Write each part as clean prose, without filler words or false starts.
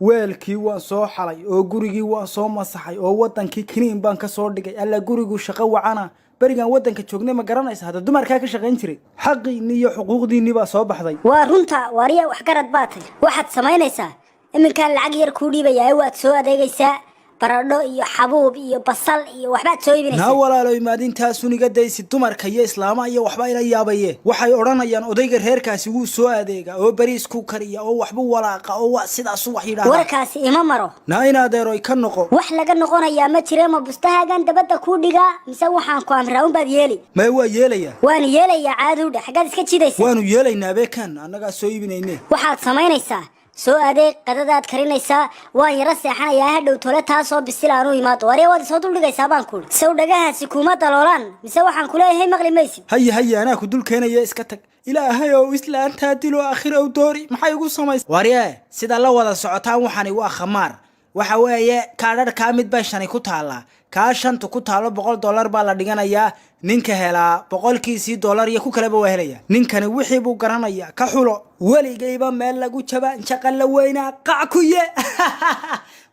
Weelkii waan soo xalay oo gurigii waan soo masaxay oo wadankii clean baan ka soo dhigay. Alla, gurigu shaqo wacana. Berigan waddanka joognay, ma garanaysa, hadda dumarkaa ka shaqayn jiray. Xaqiinni iyo xuquuqdiinni baa soo baxday. Waa runta, waariya, waxgarad baa tay. Waxaad samaynaysaa, iminkaan lacag yar kuu dhiibayaa, waad soo adeegaysaa, baradho iyo xabuub iyo basal iyo waxbaad soo Naa iibinaysaa. Walaaloy, maadintaasun iga daysi. Dumarka iyo islaamaha iyo waxba ila yaabaye. Waxay odhanayaan odayga reerkaasi wuu soo adeega oo bariis ku kariya oo waxbu walaaqa oo waa sidaasu wax yidhaahda. Warkaasi ima maro. Naa, in adeeroy, ka noqo. Wax laga noqonayaa ma jire. Ma bustahaagan dabadda kuu dhigaa mise waxaan ku amraa unbaad yeeli? Maya, waa yeelayaa. Waan yeelayaa. Caadowdha, xaggaad iska jidaysaa? Waanu yeelaynaa, beekan annagaa soo iibinayne. Waxaad samaynaysaa, soo adeeg, qadadaad karinaysaa, waan yaro seexanayaa, hadhow tole taasoo bisil aanu imaado. Warya, waad isoo duldhigaysaa baan kuuri. Sow dhagahaasi kuma daloolaan mise waxaan kuleeyahay maqli maysid? Haya haya, anaa ku dul keenaya, iska tag. Ilaahay ow, islaantaa dilo, aakhira u doori, maxay igu samays? Warye, sida la wada socotaan, waxani waa khamaar. Waxa weeye kaadharkaa mid bay shani ku taallaa. Kaa shantu ku taalo $100 baa la dhiganayaa. Ninka helaa 100-kiisii dollar iyo ku kaleba waa helaya. Ninkani wixii buu garanaya. Ka xulo. Weligayba meel lagu jaba jaqalla weynaa qac ku ye.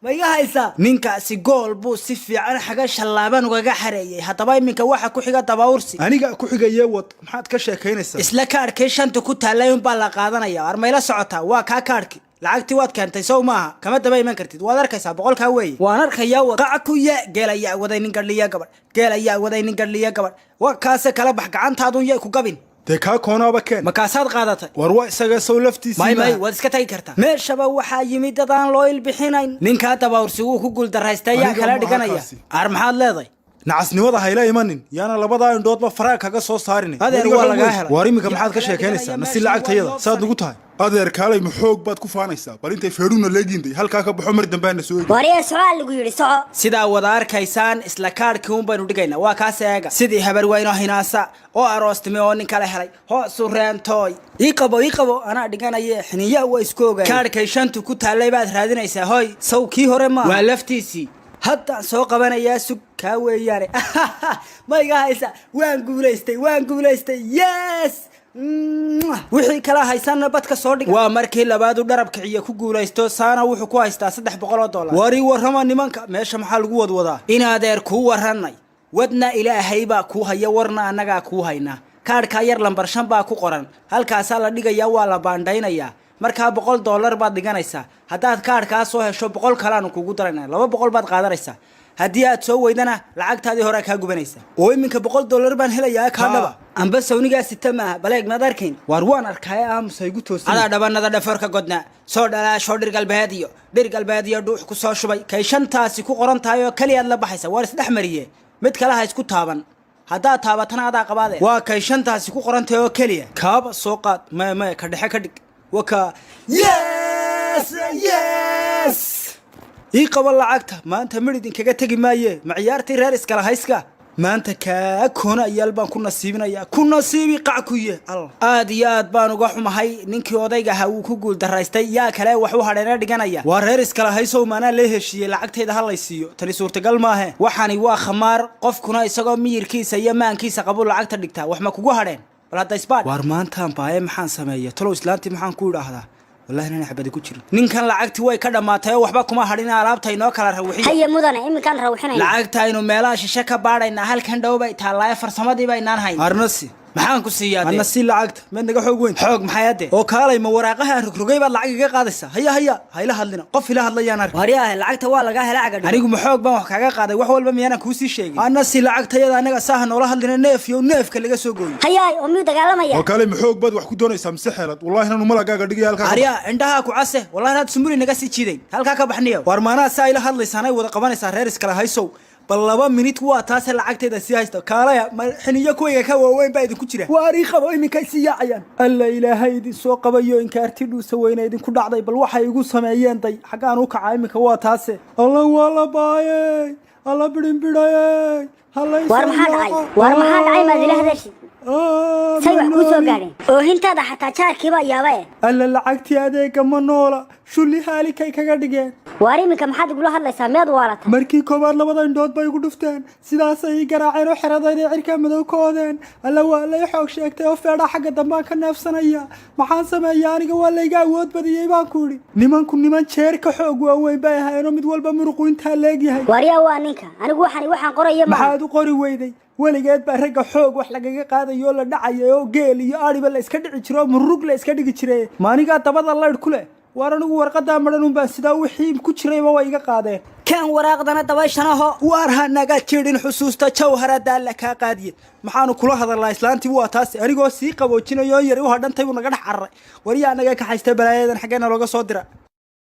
Ma iga haysaa? Ninkaasi gool buu si fiican xaga shallaaban ugaga xareeyey. Haddaba iminka waxa ku xiga dabaursi. Aniga ku xigayee, wad. Maxaad ka sheekaynaysaa? Isla kaadhkii shanta ku taallay unbaa la qaadanaya. Armayla socotaa? Waa kaa kaadhki. Lacagtii waad keentay, sow maaha? Kama daba iman kartid. Waad arkaysaa, 100-kaa weeye. Waan arkayaa, wad. Qac ku ye. Geel ayaa waday nin gadhliya gabadh, geel ayaa waday nin gadhliya gabadh. Waa kaase, kala bax gacantaadun, yay ku gabin. Dee kaa koonaaba keen. Makaasaad qaadatay? War waa isaga, sow laftiisii May may. maaha? Waad iska tagi kartaa. Meeshaba waxaa yimid dad aan loo ilbixinayn. Ninkaa dabaursi wuu ku guuldaraystay. Ayaa Aniga kala ma aha dhiganaya. kaasi. Ar maxaad leeday? Nacasnimada hayla imanin, yaana labadaa indhoodba faraag kaga soo saarin. Adeer, waa lagaa helay. Waar, iminka maxaad ka Yaa kala sheekaynaysaa? dhiganaya. Nasi Meeshan lacagtayada waa saad nagu tahay. Adeer, kaalay, ma xoog baad ku faanaysaa? Bal intay feedhuna leegiinday, halkaa ka baxo, mar dambaana soo eegi. Warya, socaa lagu yidhi, soco. Sidaa wada arkaysaan, isla kaadhkii un baynu dhigaynaa. Waa kaas, eega. Sidii habar weynoo hinaasa oo aroostime oo nin kala helay hoosu reentooy. Ii qabo, ii qabo, anaa dhiganaye. Xiniya waa isku ogaay. Kaadhkay shantu ku taallay baad raadinaysaa. Hoy, saw kii hore maaha? Waa laftiisii. Haddaan soo qabanayaa, sug. Kaa weeyaane, ma iga haysa? Waan guulaystay, waan guulaystay, yes! Wixii kala haysanna badka soo dhiga. Waa markii labaad uu dharab kiciye ku guulaysto. Saana wuxuu ku haystaa $300. Warii, warrama nimanka. Meesha maxaa lagu wadwadaa? In adeer, kuu warranay. Wadna Ilaahay baa kuu haya, warna annagaa kuu haynaa. Kaadhkaa yar lambar 5 baa ku qoran. Halkaasaa la dhigayaa, waa la baandhaynayaa. Markaa $100 baad dhiganaysaa. Haddaad kaadhkaa soo hesho, 100 kalaanu kugu darayna, 200 baad qaadanaysaa. Haddii aad soo weydana, lacagtaadii horaa kaa gubanaysa. Oo iminka $100 baan helayaa, kaa dhaba amba sawnigaa sita maaha? Baleeg, maad arkayn? Waar, waan arkaaye, aamusa, igu toosin. Adaa dhabanada dhafoorka godna soo dhalaashoo dhir galbeed iyo dhir galbeed iyo dhuux ku soo shubay. Kay shantaasi ku qoran tahay oo keliyaad la baxaysa. Waar, isdhex mariye, mid kale ha isku taaban. Haddaad taabatana adaa qabaade. Waa kay shantaasi ku qoran tahay oo keliya. Kaaba soo qaad. Maya maya, ka dhexe ka dhig. Waka, yes yes! Ii qabo lacagta. Maanta midh idinkaga tegi maaye. Ma ciyaartii reer iskala hayska? Maanta kaa koona ayaal baan ku nasiibinayaa. Ku nasiibi, qac ku ye. Al aad iyo aad baan uga xumahay, ninkii odayga ahaa wuu ku guul daraystay. Yaa kale wax u hadheena dhiganaya? Waa reer iskala haysow, maanaa lee heshiiyey? Lacagtayda ha lay siiyo. Tani suurtagal maahe. Waxani waa khamaar. Qofkuna isagoo miyirkiisa iyo maankiisa qabuu lacagta dhigtaa. Wax ma kugu hadheen? Bal hadda isbaadh. Waar, maantaan baaye, maxaan sameeya talow? Islaantii maxaan ku idhaahdaa? Wallahi inaan xabadi ku jirin. Ninkan lacagtii way ka dhammaatay oo waxba kuma hadhin. Alaabta inoo kala rawixiya. Haye mudane, iminkaan rawxinayna. Lacagta aynu meelaha shishe ka baadhaynaa, halkan dhow bay taallaaye. Farsamadii baynaan hayn. Arnasi. Maxaan ku siiyaa dee? Arnasi lacagta, meed naga xoog weyn. Xoog maxay hadde? Oo kaalay, ma waraaqaha aan rogrogay baad lacag iga qaadaysaa? Haya haya, ha ila hadlina. Qof ila hadlayaan ark. Waryaah, lacagta waa lagaa hela, caga. Anigu ma xoog baan wax kaaga qaaday? Wax walba miyaanan kuu sii sheegin? Arnasi lacagtayada. Anaga saaha noola hadlina, neef yo neefka laga soo gooyo. Hayaay, oo miyuu dagaalamaya? Oo kaalay, ma xoog baad wax ku doonaysaa mise xeelad? Wallahi inaanu malagaaga dhigaya halkaa ka. Arya, indhahaa ku case. Wallahi inaad sumuli naga sii jiidayn. Halkaa ka baxniyo. Waar, maanaa saa ila hadlaysaanay wada qabanaysaa? Reer iskala haysow, bal 2 minit waa taase, lacagteeda sii haysta. Kaalaya, ma xiniyo kuwayga ka waaweyn baa idinku jira? Waar, ii qabo, iminkay sii yaacayaan. Alla, Ilaahay idin soo qabayo. Inkaarti dhuusa weyne idinku dhacday. Bal waxay igu sameeyeen day. Xaggaan u kacaa iminka? Waa taase. Alla, waa la baayey. Alla, bidhinbidhayey. Waar, maxaa dhacay? Waar, maxaa dhacay? Maad ila hadashid, say wax kuu soo gaadheen? Oohintaada xataa jaarkiibaa yaaba e. Alla, lacagtii adeega ma noola. Shulli haalikay kaga dhigeen. Waar, iminka maxaad igula hadlaysaa? Miyaad waalata? Markii koowaad labada indhood bay igu dhufteen, sidaasay ii garaaceen oo xeradayday cirka madow ka oodeen. Alla, waa lay xoog sheegtay oo feedha xagga dambaan ka neefsanaya. Maxaan sameeya aniga? Waa layga awood badiyey baan ku idhi. Nimanku niman jeer ka xoog waaweyn bay ahaayeenoo mid walba muruqu intaa leegyahay. Waaryaa, waa ninka anigu waxaan qoraya maaha. Maxaad u qori weyday? Weligeed baa ragga xoog wax lagaga qaadayo oo la dhacaya oo geel iyo adhiba la iska dhici jiro oo murug la iska dhigi jiray. Maanigaa dabada laydh ku leh? Waar, anigu warqadaa madhan unbaan sidaa, wixii ku jirayba way iga qaadeen. Kan waraaqdana dabayshanaho. Waar, ha naga jirin xusuusta jawharada alla kaa qaadiye. Maxaanu kula hadalnaa islaantii? Waa taas, anigoo sii qaboojinayo yari u hadhantay buu naga dhex cararay. Waryaa, naga kaxaysta balaayadan, xaggeena looga soo dira.